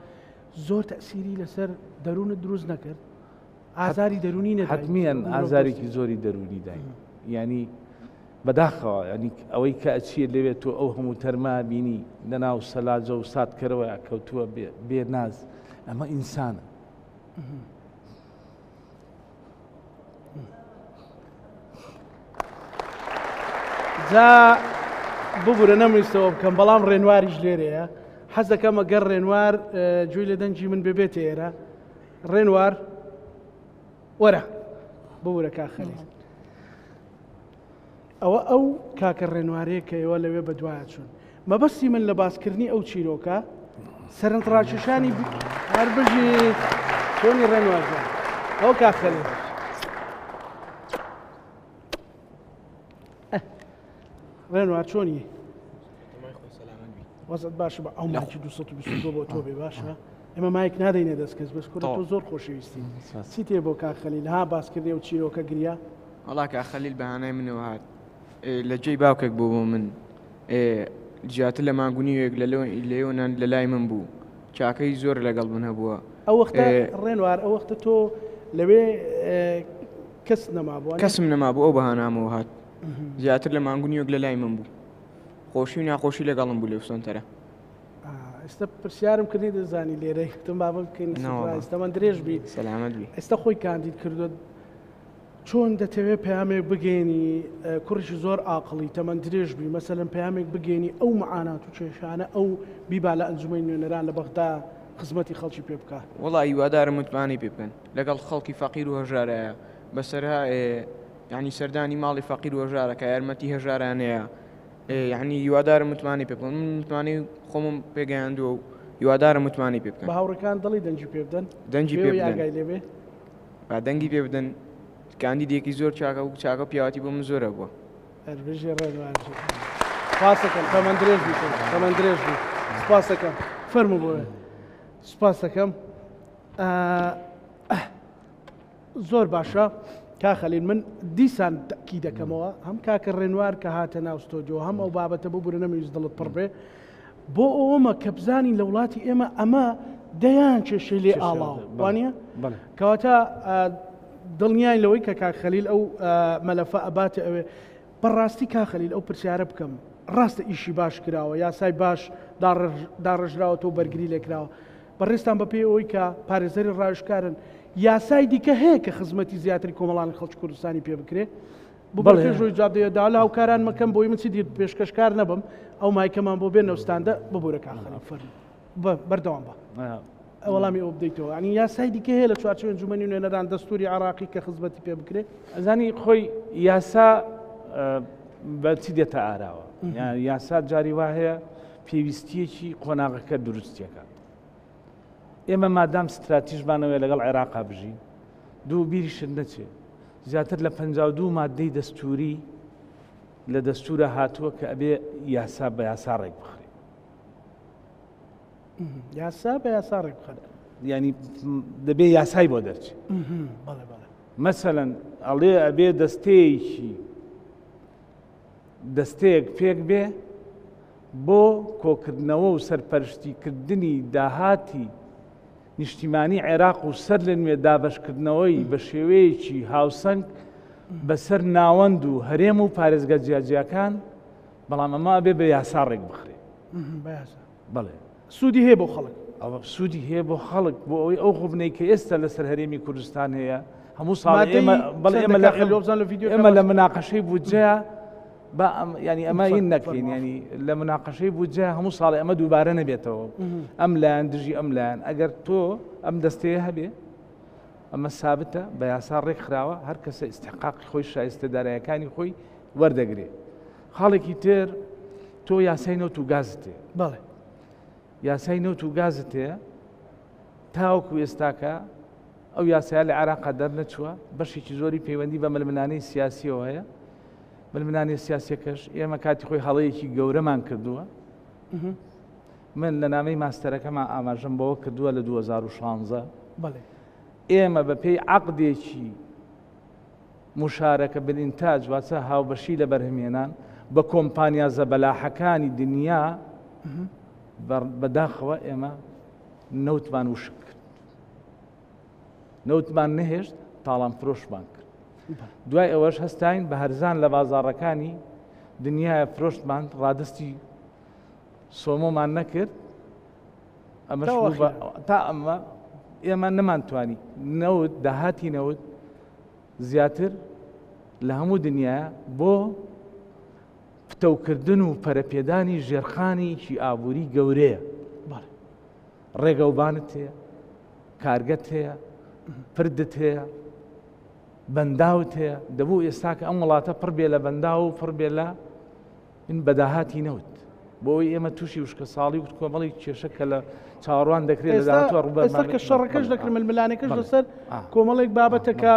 زۆر تەسیری لەسەر دەروونت دروست نەکرد ئازاری دەروونی نەدای حەتمیەن ئازارێکی زۆری دەروونی داین یعنی بەداخەوە ینی ئەوەی کە ئەچیە لەوێ تۆ ئەو هەموو تەرما بینی لەناو سەلاجە و ساتکەرەوە کەوتووە بێ ناز ئەمە ئینسانە. جا ببورە نەمویستەوە بکەم بەڵام ڕێنواریش لێرەیە حەز دەکەم ئەگەر ڕێنوار گوێی لە دەنگی من ببێتە ئێرە ڕێنوار وەرە ببورە کا خەلیل ئەوە ئەو کاکە ڕێنوارەیە کە ئێوە لەوێ بەدوایە چوون. مەبەستی من لە باسکردنی ئەو چیرۆکە سەرنجڕاکێشانی هەر بژی چۆنی ڕێنوار جان ئەو کاک خەلیل. ڕێنوار چۆنی؟ وەزت باشە بە ئەو مایکی 222 بۆ تۆ بێ باشە ئێمە مایک نادەینە دەست کەس بەس کوڕە تۆ زۆر خۆشەویستی چی تێ بۆ کاک خەلیل ها باسکردنی ئەو چیرۆکە گریا وەڵا کاک خەلیل بە هانای منەوە هات لە جێی باوکێک بوو بۆ من زیاتر لە مانگ و نیوێک لە یۆنان لە لای من بوو چاکەی زۆر لەگەڵ من هەبووە ئەو وەختە ڕێنوار ئەو وەختە تۆ لەوێ کەس نەمابوو کەسم نەمابوو ئەو بەهانامەوە هات زیاتر لە مانگ و نیوێک لە لای من بوو خۆشی و ناخۆشی لەگەڵم بوو لەو سەنتەرە. ئێستا پرسیارم کردی دەزانی لێرە گوتم بابە بکەین سوپرایز تەمەن درێژ بی سەلامەت بی ئێستا خۆی کاندید کردووە چۆن دەتەوێت پەیامێک بگەێنی کوڕیشی زۆر ئاقڵی تەمەن درێژ بی مەسەلەن پەیامێک بگەێنی ئەو معانات و کێشانە ئەو بیبا لە ئەنجومەی نوێنەران لە بەغدا خزمەتی خەڵکی پێ بکا. وەڵا هیوادارم متمانەی پێ بکەن لەگەڵ خەڵکی فەقیر و هەژارایە بەسەرها یانی سەردانی ماڵی فەقیر و هەژارەکە یارمەتی هەژارانەیە یعنی هیوادارم متمانەی پێ بکەن من متمانەی خۆمم پێگەیاندووە و هیوادارم متمانەی پێ بکەن بە هاوڕێکان دەڵی دەنگی پێ بدەن دەنگی پێ بدەن ئاگای لێ بێ با دەنگی پێ بدەن کاندیدێکی زۆر چاکە و چاکە و پیاوەتی بۆ من زۆرە بووە هەر بژی ڕێنوان سپاسەکەم تەمەن درێژ بی تەمەن درێژ بی سپاسەکەم فەرموو بۆ سپاسەکەم زۆر باشە کا خەلیل من دیسان تەکی دەکەمەوە هەم کاکە ڕێنوار کە هاتە ناو ستۆدیۆ هەم ئەو بابەتە ببورە نەمەویست دڵت پڕ بێ بۆ ئەوەمە کە بزانین لە وڵاتی ئێمە ئەمە دەیان کێشەی لێ ئاڵاو وانە کەواتە دڵنیای لەوەی کە کاک خەلیل ئەو مەلەفە ئەباتە ئەوێ بەڕاستی کا خەلیل ئەو پرسیارە بکەم ڕاستە ئیشی باش کراوە یاسای باش داڕێژراوەتەوە بەرگری لێکراوە بەڕێزتان بەپێی ئەوەی کە پارێزەری ڕاوێژکارن، یاسای دیکە هەیە کە خزمەتی زیاتری کۆمەڵانی خەڵکی کوردستانی پێ بکرێ؟ ببورە پێش ئەوەی جواب دەیەوە داوا لە هاوکاران مەکەم بۆی من چیدی پێشکەشکار نەبم ئەو مایکەمان بۆ بێنەوە ستاندە ببورە کاک خەلیل فەرموو بەردەوام بە وەڵامی ئەو بدەیتەوە ینی یاسای دیکە هەیە لە چوارچێوەی ئەنجومەنی نوێنەران دەستوری عراقی کە خزمەتی پێ بکرێ ئەزانی خۆی یاسا بە چی دێتە ئاراوە یاسا جاری وا هەیە پێویستیەکی قۆناغەکە دروستیەکە ئێمە مادام ستراتیژمانەوەی لەگەڵ عێراقا بژین دوو بیریشت نەچێ زیاتر لە 52 مادەی دەستوری لە دەستورە هاتووە کە ئەبێ یاسا بە یاسا ڕێک بخرێ یاسا بە یاسا ڕێک بخەن ینی دەبێ یاسای بۆ دەرچێ مەسەەن ئەڵێ ئەبێ دەستەیەکی دەستەیەک پێک بێ بۆ کۆکردنەوە و سەرپەرشتیکردنی داهاتی نیشتیمانی عێراق و سەر لە نوێ دابەشکردنەوەی بە شێوەیەکی هاوسەنگ بەسەر ناوەند و هەرێم و پارێزگا جیاجیاکان، بەڵام ئەمە ئەبێ بە یاسا ڕێک بخرێ. بەڵێ. سوودی هەیە بۆ خەڵک. ئەوە سوودی هەیە بۆ خەڵک بۆ ئەوەی ئەو غوبنەی کە ئێستا لەسەر هەرێمی کوردستان هەیە هەموو ساڵ ئێمە بەڵێ ئێمە لە ئێمە لە مناقەشەی بودجەیە با ینی ئەمە این نەکەین ینی لە مناقەشەی بودجە هەموو ساڵی ئەمە دووبارە نەبێتەوە ئەم لایەن دژی ئەم لایەن ئەگەر تۆ ئەم دەستەیە هەبێ ئەمە سابتە بە یاسا ڕێک خراوە هەر کەسە ئیسحقاقی خۆی شایستە دارایەکانی خۆی وەردەگرێ خاڵێکی تر تۆ یاسای نەوت و گازت هەیە بەڵێ یاسای نەوت و گازت هەیە تاوەکو ئێستاکە ئەو یاسایە لە عێراقا دەرنەچووە بەشێکی زۆری پەیوەندی بە ململانێی سیاسیەوە هەیە ململانێ سیاسیەکەش ئێمە کاتی خۆی هەڵەیەکی گەورەمان کردووە من لە نامەی ماستەرەکەما ئاماژەم بەوە کردووە لە 2016 بەڵێ ئێمە بەپێی عقدێکی مشارەکە بالئینتاج واتە هاوبەشی لە بەرهەمهێنان بە کۆمپانیا زەبەلاحەکانی دنیا بەداخەوە ئێمە نەوتمان وشک کرد نەوتمان نەهێشت تاڵان فرۆشمان کرد دوای ئەوەش هەستاین بە هەرزان لە بازاڕەکانی دنیاە فرۆشتمان ڕادستی سۆمۆمان نەکرد ئەمەش تا ئەمە ئێمە نەمانتوانی نەوت داهاتی نەوت زیاتر لە هەموو دنیا بۆ پتەوکردن و پەرەپێدانی ژێرخانێکی ئابووری گەورەیە ڕێگەوبانت هەیە کارگەت هەیە پردت هەیە بەنداوت هەیە دەبوو ئێستا کە ئەم وڵاتە پڕ بێ لە بەنداو و پڕ بێ لە این بە داهاتی نەوت بۆ ئەوەی ئێمە تووشی وشکە ساڵی و کۆمەڵی کێشە کە لە چاوەڕوان دەکرێت لە داهاتووە ڕووبەرمان کە شەڕەکەش دەکرێت ململانێکەش لەسەر کۆمەڵێک بابەتە کە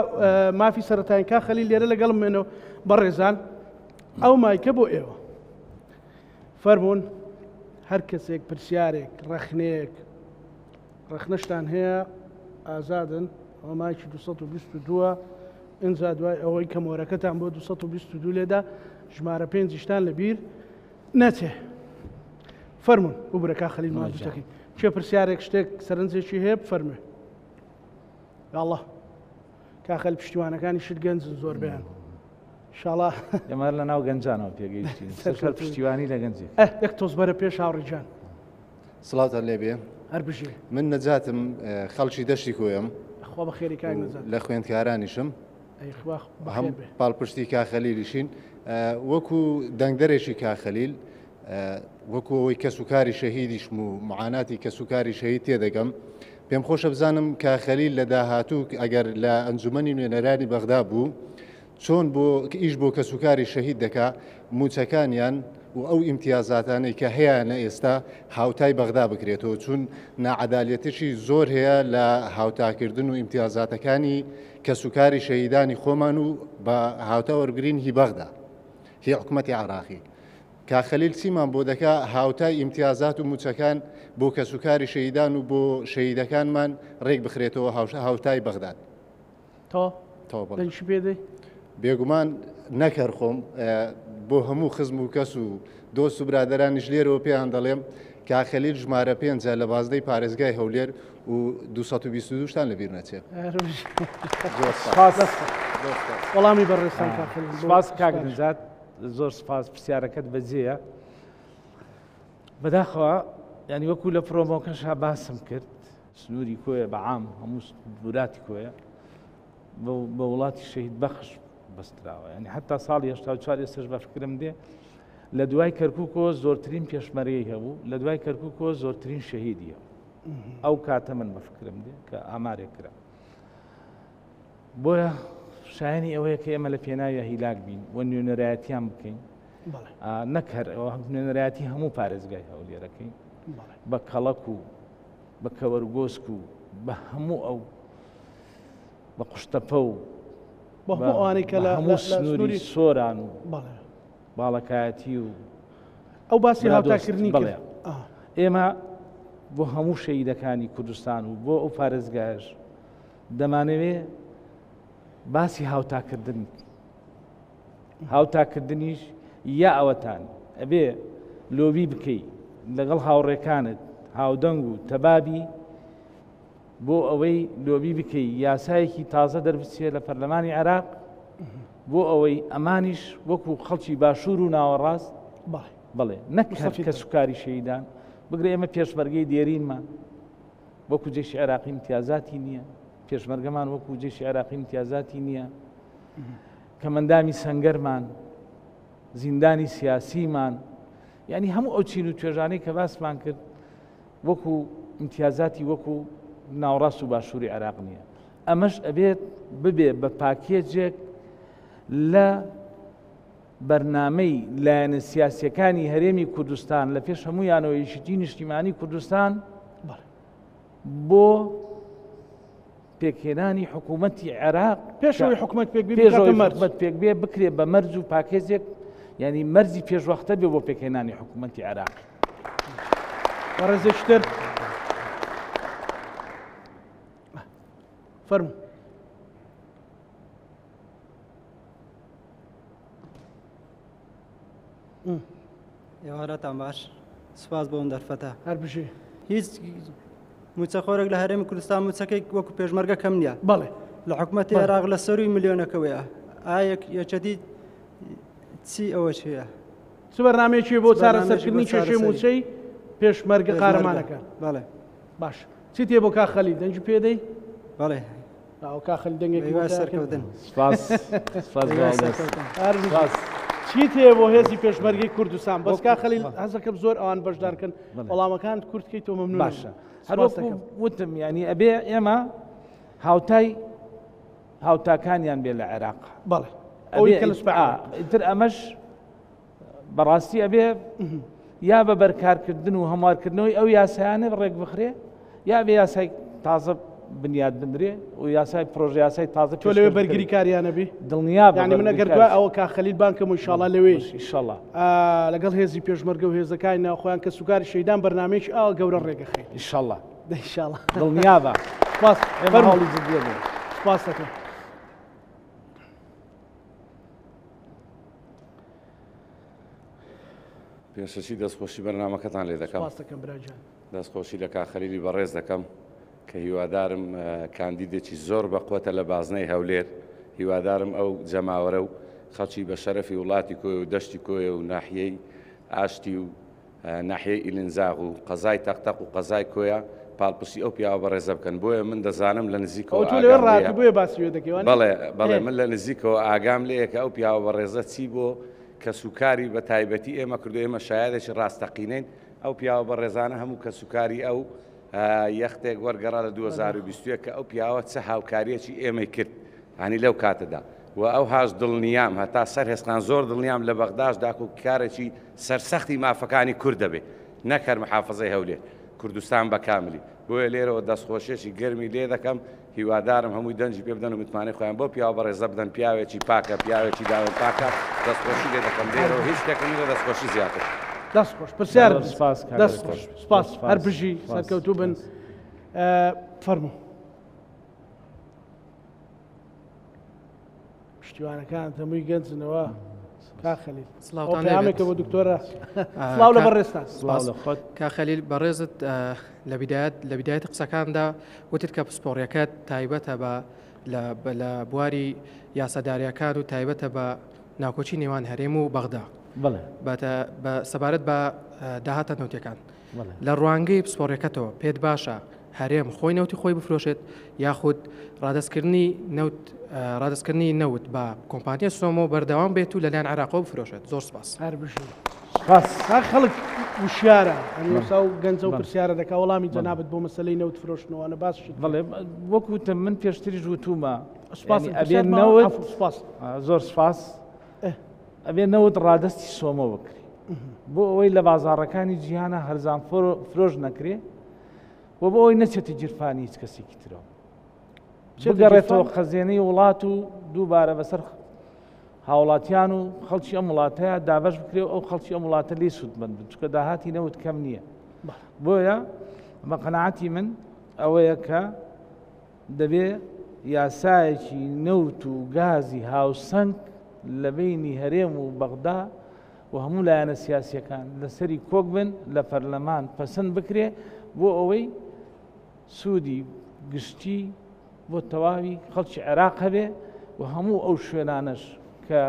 مافی سەرەتایین کا خەلیل لێرە لەگەڵم مێنەوە بەڕێزان ئەو مایکە بۆ ئێوە فەرمونون هەر کەسێک پرسیارێک ڕەخنەیەک ڕەخنەشتان هەیە ئازادن ئەوە مایکی 222 ئینجا دوای ئەوەی کە مۆرەکەتان بۆ 222 لێدا ژمارە پێنجیشتان لەبیر نەچێ فەرمونون ببرە کا خەلیل ماندووتەکەی کێ پرسیارێک شتێک سەرنجێکی هەیە بفەرموێ یاڵڵا کا خەل پشتیوانەکانی شت گەنجن زۆربیان شاڵا ئێمە لە ناو گەنجانەوە پێگەیشتین سەر پشتیوانی لە گەنجێک یەک تۆز بەرە پێش هاوڕیجان سڵاوتان لێبێ هەر بژی. من نەجاتم خەڵکی دەشتی کۆیەم. خوا بەخێری کاک نەجات. لە خوێندکارانیشم. ئەی خوا بەخێر بێ. پاڵپشتی کاک خەلیلیشین. وەکو دەنگدەرێکی کاک خەلیل وەکو ئەوەی کەسوکاری شەهیدیشم و معاناتی کەسوکاری شەهید تێدەگەم پێم خۆشە بزانم کاک خەلیل لە داهاتوو ئەگەر لە ئەنجومەنی نوێنەرانی بەغدا بوو چۆن بۆ ئیش بۆ کەسوکاری شەهید دەکا موچەکانیان و ئەو ئیمتیازاتانەی کە هەیانە ئێستا هاوتای بەغدا بکرێتەوە چون ناعەدالەتێکی زۆر هەیە لە هاوتاکردن و ئیمتیازاتەکانی کەسوکاری شەهیدانی خۆمان و بە هاوتا وەرگرین هی بەغدا هی حکومەتی عراقی کاک خەلیل چیمان بۆ دەکا هاوتای ئیمتیازات و موچەکان بۆ کەسوکاری شەهیدان و بۆ شەهیدەکانمان ڕێک بخرێتەوە هاوتای بەغداد. تەواو تەواو بەڵێ. دەنگشی پێ دەی؟ بێگومان نەک هەر خۆم بۆ هەموو خزم و کەس و دۆست و برادەرانیش لێرەوە پێیان دەڵێم کاک خەلیل ژمارە پێنجە لە بازنەی پارێزگای هەولێر و 222 شتان لەبیر نەچێ. زۆر سپاس. وەڵامی بەڕێزتان کاک خەلیل. سپاس کاک نەجات زۆر سپاس پرسیارەکەت بەجێیە. بەداخەوە یانی وەکو لە پرۆمۆکەشا باسم کرد سنووری کۆیە بە عام هەموو وراتی کۆیە بە وڵاتی شەهید بەخش بەستراوە ینی حتا ساڵی 84 ئێستش بە فکرم دێ لە دوای کەرککەوە زۆرترین پێشمەرگەی هەبوو لە دوای کەرککەوە زۆرترین شەهیدی هەبوو ئەو کاتە من بە فکرم دێ کە ئامارێک کرا بۆیە شایانی ئەوەیە کە ئێمە لە پێناویە هیلاک بین و نوێنەرایەتیان بکەین نەک هەر ئەوە نوێنەرایەتی هەموو پارێزگای هەولێرەکەین بە کەڵک و بە کەوەرگۆسک و بە هەموو ئەو بە قوشتەپە و بە هەموو ئەوانەی کە لە هەموو سنووری سۆران و باڵەکایەتی و ئەو باسی هاوتاکردنی بڵێ ئێمە بۆ هەموو شەیدەکانی کوردستان و بۆ ئەو پارێزگایش دەمانەوێ باسی هاوتاکردن هاوتاکردنیش یا ئەوەتان ئەبێ لۆبی بکەی لەگەڵ هاوڕێکانت هاودەنگ و تەبابی بۆ ئەوەی لۆبی بکەی یاسایەکی تازە دەربچێ لە پەرلەمانی عێراق بۆ ئەوەی ئەمانیش وەکو خەڵکی باشوور و ناوەڕاست بەڵێ نەک کەسوکاری شەیدان بگرە ئێمە پێشمەرگەی دێرینمان وەکو جێشی عێراقی امتیازاتی نییە پێشمەرگەمان وەکو جێشی عێراقی امتیازاتی نییە کەمەندامی سەنگەرمان، زیندانی سیاسیمان، یعنی هەموو ئەو چین و توێژانەی کە باسمان کرد وەکو امتیازاتی وەکو ناوەڕاست و باشووری عێراق نییە. ئەمەش ئەبێت ببێ بە پاکێجێک لە بەرنامەی لایەنە سیاسیەکانی هەرێمی کوردستان لە پێش هەموویانەوە یەکێتی نیشتیمانی کوردستان بۆ پێکهێنانی حکوومەتی عێراق پێش ئەوەی حکوومەت پێک بێ پێش ئەوەی بکاتە مەرج. حکوومەت پێک بێ بکرێ بە مەرج و پاکێجێک یعنی مەرجی پێشوەختە بێ بۆ پێکهێنانی حکوومەتی عێراق. بەڕێزێکی تر فەرموو. ئێوارەتان باش سوپاس بۆ ئەم دەرفەتە. هەر بژی. هیچ موچەخۆرێک لە هەرێمی کوردستان موچەکەی وەکو پێشمەرگە کەم نییە. بەڵێ. لە حکومەتی عێراق لە سەروی ملیۆنەکەوەیە. ئایا یەکێتی چی ئەوە هەیە؟ چ بەرنامەیەکی بۆ چارەسەرکردنی کێشەی مووچەی پێشمەرگە قارەمانەکان؟ بەڵێ. باش چیت هەیە بۆ کاک خەلیل؟ دەنگی پێ دەی؟ بەڵێ. ئەو کاک خەلیل دەنگێکی بۆ سەرکەوتن. سپاس سپاس سپاس. چیت هەیە بۆ هێزی پێشمەرگەی کوردستان؟ بەس کاک خەلیل حەزەکەم زۆر ئەوان بەشدارکەن وەڵامەکان کورت کەی تۆ مەمنون. باشە هەر وەکو وتم یعنی ئەبێ ئێمە هاوتای هاوتاکانیان بێ لە عێراق. بەڵێ ئەوەی کە لە سوپای عێراق. ئیتر ئەمەش بەڕاستی ئەبێ یا بە بەرکارکردن و هەموارکردنەوەی ئەو یاسایانە ڕێک بخرێ یا بێ یاسای تازە بنیاد بنرێ و یاسای پرۆژە یاسای تازە تۆ لەوێ بەرگری کاریانە بی دڵنیا یعنی من ئەگەر دوای ئەوە کا خەلیل بانکەم و ئینشاڵڵا لەوێ ئینشاڵڵا لەگەڵ هێزی پێشمەرگە و هێزەکانی ناوخۆیان کە سوکاری شەیدان بەرنمەیەکی ئاوا گەورە ڕێگەخەین ئینشاڵڵا ئینشاڵڵا دڵنیابە سپاس ئێمە هەوڵی جدیە بێ سپاس دەکەم پێشەکی دەستخۆشی بەرنامەکەتان لێ دەکەم. سپاست دەکەم برا گیان. دەستخۆشی لە کاک خەلیلی بەڕێز دەکەم کە هیوادارم کاندیدێکی زۆر بەقوەتە لە بازنەی هەولێر هیوادارم ئەو جەماوەرە و خەڵکی بە شەرەفی وڵاتی کۆیە و دەشتی کۆیە و ناحیەی ئاشتی و ناحیەی ئیلنزاغ و قەزای تەقتەق و قەزای کۆیە پاڵپشتی ئەو پیاوە بەڕێزە بکەن بۆیە من دەزانم لە نزیکەوە ئەوە تۆ لەوێ ڕاتی بۆیە باسی وێ دەکەی وانیە؟ بەڵێ بەڵێ من لە نزیکەوە ئاگام لێیە کە ئەو پیاوە بەڕێزە چی بۆ کەسوکاری بە تایبەتی ئێمە کردو ئێمە شایەدێکی ڕاستەقینەین ئەو پیاوە بەڕێزانە هەموو کەسوکاری ئەو یەختێک وەرگەڕا لە 2021 کە ئەو پیاوە چ هاوکاریەکی ئێمەی کرد هەنی لەو کاتەدا و ئەو هاش دڵنیام هەتا سەر هێستان زۆر دڵنیام لە بەغداش داکۆکیکارێکی سەرسەختی مافەکانی کورد دەبێ نەک هەر محافەزەی هەولێر کوردستان بە کاملی بۆیە لێرەوە دەستخۆشیەکی گەرمی لێ دەکەم هیوادارم هەمووی دەنگی پێ بدەن و متمانەی خۆیان بەو پیاوە بەڕێزە بدەن پیاوێکی پاکە پیاوێکی داوێن پاکە دەستخۆشی لێ دەکەم لێرەوە هیچ شتێکم نیە لە دەستخۆشی زیاتر. دەست خۆش پرسیار زۆر سپاس کاک دەست دکتۆر. خۆش سپاس زۆر سپاس. هەر بژی سپاس. سەرکەوتوو بن سپاس. فەرموو. پشتیوانەکان هەمووی گەنجنەوە کا خەلیل سڵاوتان لێ پەیامێکە بێت. بۆ دکتۆرە سڵاو لە بەڕێزتان سپاس کا خەلیل بەڕێزت لە بیدایەت لە بیدایەتی قسەکاندا وتت کە پسپۆڕیەکەت تایبەتە بە لە بواری یاساداریەکان و تایبەتە بە ناکۆکی نێوان هەرێم و بەغدا بە سەبارەت بە داهاتە نەوتەکان لە ڕوانگەی پسپۆڕیەکەتەوە پێت باشە هەرێم خۆی نەوتی خۆی بفرۆشێت یاخود ڕادەستکردنی نەوت ڕادەستکردنی نەوت بە کۆمپانیای سۆمۆ بەردەوام بێت و لەلایەن عێراقەوە بفرۆشێت زۆر سپاس. هەر بژی. سپاس. کاک خەڵک وشیارە ئەنوسا و گەنجە و پرسیارە دەکا وەڵامی جەنابت بۆ مەسەلەی نەوت فرۆشتنەوەە باس شت بەڵێ وەک وتم من پێشتریش وتومە سپاس ئەبێ نەوت سپاس زۆر سپاس ئەبێ نەوت ڕادەستی سۆمۆ بکرێ بۆ ئەوەی لە بازاڕەکانی جیهانە هەرزان فرۆش نەکرێ و بۆ ئەوەی نەچێتە گیرفانی هیچ کەسێکی ترەوە بگەڕێتەوە خەزێنەی وڵات و دووبارە بەسەر هاوڵاتیان و خەڵکی ئەم وڵاتەیە دابش بکرێ و ئەو خەڵکی ئەم وڵاتە لێ سوودمەند بن چونکە داهاتی نەوت کەم نییە بۆیە بە قەناعەتی من ئەوەیە کە دەبێ یاسایەکی نەوت و گازی هاوسەنگ لە بەینی هەرێم و بەغدا و هەموو لایەنە سیاسیەکان لەسەری کۆک بن لە پەرلەمان پەسند بکرێ بۆ ئەوەی سوودی گشتی بۆ تەواوی خەڵکی عێراق هەبێ و هەموو ئەو شوێنانەش کە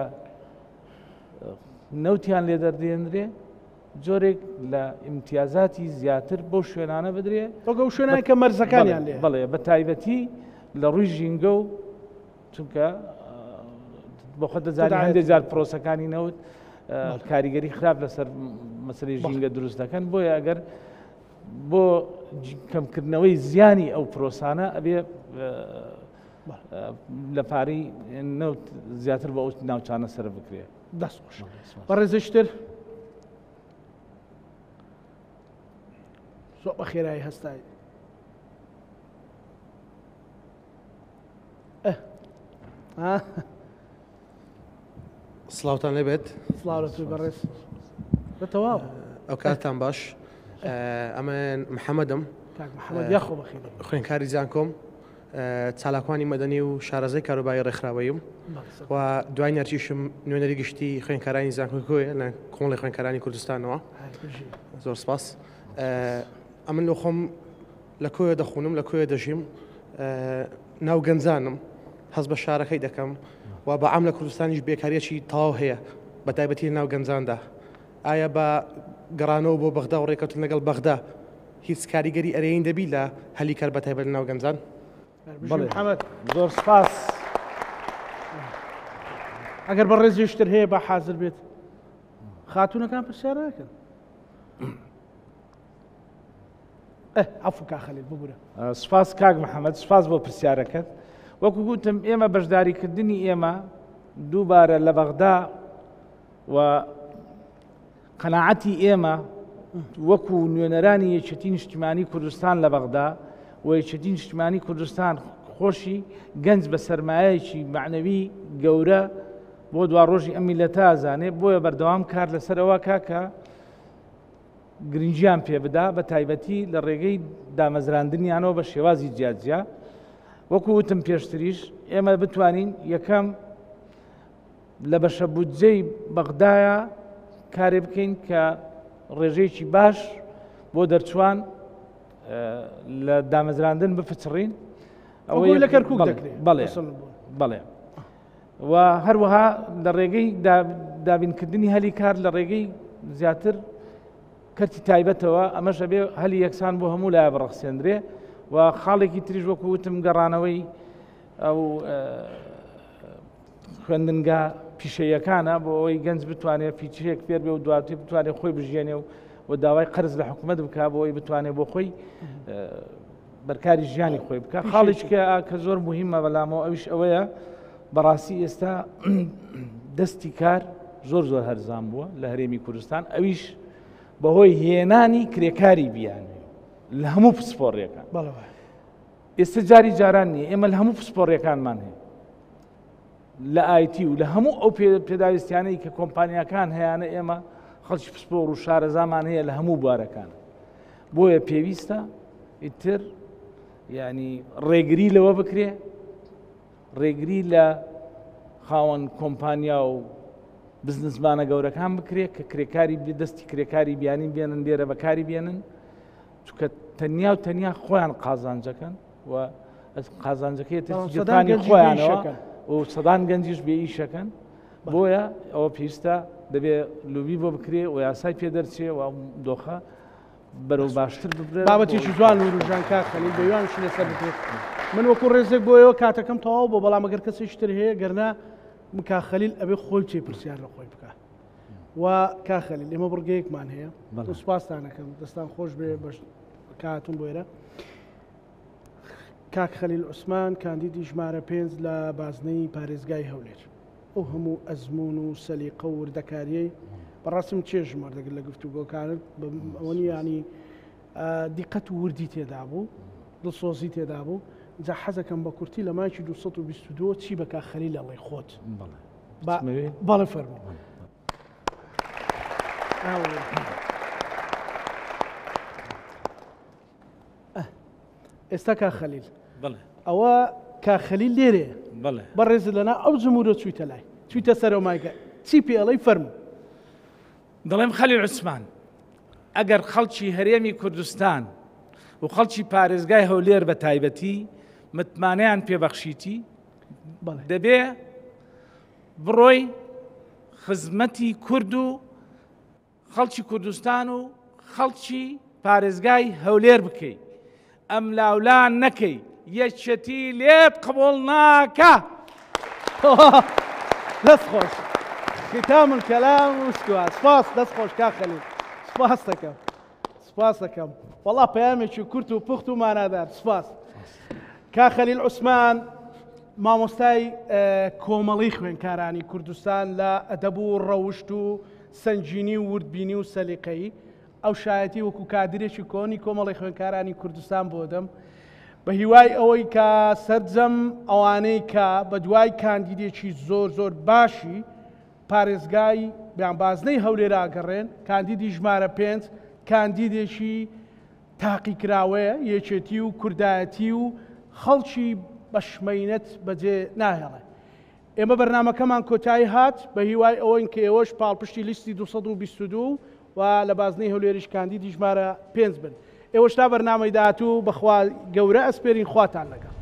نەوتیان لێ دەردێنرێ جۆرێک لە ئیمتیازاتی زیاتر بەو شوێنانە بدرێ وەک ئەو شوێنانە کە مەرزەکانیان لێ بەڵێ بە تایبەتی لە ڕووی ژینگە و چونکە بۆ خۆت دەزانی هەندێک جار پرۆسەکانی نەوت کاریگەری خراپ لەسەر مەسەلەی ژینگە دروست دەکەن بۆیە ئەگەر بۆ کەمکردنەوەی زیانی ئەو پرۆسانە ئەبێ لە پارەی نەوت زیاتر بۆ ئەو ناوچانە سەر بکرێت. دەست خۆش بەڕێزشتر زۆر بە خێرایی هەستای سڵاوتان لێبێت سڵاو لە تۆی بەڕێز بە تەواو ئەو کاتتان باش ئەمە محەممەدم کاک محەممەد یاخۆ بەخێر خوێنکاری زانکۆم چالاکوانی مەدەنی و شارەزای کاروباری ڕێکخراوەییم و دوای نەرچیشم نوێنەری گشتی خوێندکارانی زانکۆی کۆیە لە کۆمەڵی خوێندکارانی کوردستانەوە زۆر سپاس ئەمن لۆ خۆم لە کۆیە دەخونم لە کۆیە دەژیم ناو گەنجانم هەست بە شارەکەی دەکەم و بە عام لە کوردستانیش بێکاریەکی تەواو هەیە بە تایبەتی ناو گەنجاندا. ئایا بە گەڕانەوە بۆ بەغدا و ڕێکەوتن لەگەڵ بەغدا هیچ کاریگەری ئەرێنی دەبی لە هەلی کار بە تایبەت لەناو گەنجان؟ بەڵێ زۆر سپاس. ئەگەر بەڕێزیشتر هەیە با حاضر بێت. خاتوونەکان پرسیار ناکەن. عەفو کاک خەلیل ببورە. سپاس کاک محەممەد سپاس بۆ پرسیارەکەت وەکو گوتم ئێمە بەشداریکردنی ئێمە دووبارە لە بەغدا و قەناعەتی ئێمە وەکو نوێنەرانی یەکێتی نیشتیمانی کوردستان لە بەغدا و یەکێتی نیشتیمانی کوردستان خۆشی گەنج بە سەرمایەکی معنەوی گەورە بۆ دوا ڕۆژی ئەم میلەتە ئازانێ بۆیە بەردەوام کار لەسەرەوە کاکە گرنگیان پێ بدا بە تایبەتی لە ڕێگەی دامەزراندنیانەوە بە شێوازی جیاجیا وەکو وتم پێشتریش ئێمە بتوانین یەکەم لە بەشە بودجەی بەغدایە کارێ بکەین کە ڕێژەیەکی باش بۆ دەرچوان لە دامەزراندن بپچڕین ئەوەی لە کەرکک دەکرێت بەڵێ بەڵێ و هەروەها لە ڕێگەی دابینکردنی هەلی کار لە ڕێگەی زیاتر کەرتی تایبەتەوە ئەمەش ئەبێ هەلی یەکسان بۆ هەموو لایە بڕەخسێندرێ و خاڵێکی تریش وەکو وتم گەڕانەوەی ئەو خوێندنگا پیشەیەکانە بۆ ئەوەی گەنج بتوانێت فیچەیەک فێر بێ و دواتر بتوانێت خۆی بژیێنێ و و داوای قەرز لە حکوومەت بک بۆ ئەوەی بتوانێت بۆ خۆی بەرکاری ژیانی خۆی بکە خاڵێک کە کە زۆر مهمە بەلامەوە ئەویش ئەوەیە بەڕاستی ئێستا دەستی کار زۆر زۆر هەرزان بووە لە هەرێمی کوردستان ئەویش بەهۆی هێنانی کرێکاری بیانی لە هەموو پسپۆڕیەکان ئێستا جاری جاران نییە ئێمە لە هەموو پسپۆڕیەکانمان هەیە لە ئایتی و لە هەموو ئەو پێداویستیانەی کە کۆمپانیاکان هەیەە ئێمە خەڵکی پسپۆڕ و شارەزامان هەیە لە هەموو بوارەکان بۆیە پێویستە ئیتر ینی ڕێگری لەوە بکرێ ڕێگری لە خاوەن کۆمپانیا و بزنسمانە گەورەکان بکرێت کە کرێکاری دەستی کرێکاری بیانی بێنن لێرە بەکاری بێنن چونکە تەنیا و تەنیا خۆیان قازانجەکەن و قازانجەکەی ترانی خۆیانەوە و سەدان گەنجیش بێ ئیشەکەن بۆیە ئەوە پێویستە دەبێ لوبی بۆ بکرێ و یاسای پێ دەرچێ و دۆخە بەرەو باشتر ببرێت بابەتێکی جوان وروژان کاک خەلیل بەیوانشی لەسەر بکرێت من وەکو ڕێزێک بۆ ئێوە کاتەکەم تەواو بۆ بەڵام ئەگەر کەسێکی تر هەیە گەرنا کاک خەلیل ئەبێ خۆی چێ پرسیار لە خۆی بکە و کاک خەلیل ئێمە بڕگەیەکمان هەیە سوپاستانەکەم دەستان خۆش بێ بەش کاتون بۆ ئێرە کاک خەلیل عوسمان کاندیدی ژمارە پێنج لە بازنەی پارێزگای هەولێر ئەو هەموو ئەزموون و سەلیقە و وردەکاریەی بەڕاستی من چێژم وەردەگرت لە گفتوگۆکانت ئەوە نییە ینی دیقەت و وردی تێدا بوو دڵسۆزی تێدا بوو جا حەزەکەم بە کورتی لە مایکی 222 چی بە کاک خەلیل ئەڵێ خۆت بەڵێ فەرموو ئێستا کا خەلیل ئەوە کا خەلیل لێرێ بەڕێز لەنا ئەو جمهورە چوویتە لای چوویتە سەرەوە مایکە چی پێ ئەڵێی فەرموو. دەڵێم خەلیل عوسمان ئەگەر خەڵکی هەرێمی کوردستان و خەڵکی پارێزگای هەولێر بە تایبەتی متمانەیان پێبەخشیتی دەبێ بڕۆی خزمەتی کورد و خەڵکی کوردستان و خەڵکی پارێزگای هەولێر بکەی ئەملاولا نەکەی یەکێتی لێت قبوڵ ناکا. دەست خۆش ختام الكلام وسکوا سپاس دەست خۆش کاک خەلیل سپاس دەکەم سپاس دەکەم وەڵا پەیامێکی کورت و پوخت و مانادار سپاس کاک خەلیل عوسمان مامۆستای کۆمەڵی خوێنکارانی کوردستان لە ئەدەب و ڕەوشت و سەنگینی و وردبینی و سەلیقەیی ئەو شایەتی وەکو کادرێکی کۆنی کۆمەڵی خوێندکارانی کوردستان بۆ دەم بە هیوای ئەوەی کە سەرجەم ئەوانەی کە بە دوای کاندیدێکی زۆر زۆر باشی پارێزگای بیان بازنەی هەولێرا گەڕێن کاندیدی ژمارە پێنج کاندیدێکی تاقیکراوەیە یەکێتی و کوردایەتی و خەڵکی بەشمەینەت بەجێ ناهێڵێ. ئێمە بەرنامەکەمان کۆتایی هات، بە هیوای ئەوەین کە ئێوەش پاڵپشتی لیستی 222 و لە بازنەی هەولێریش کاندیدی ژمارە پێنج بن. ئێوەش تا بەرنامەی داهاتوو بە خوا گەورە ئەسپێرین خواتان لەگەڵ.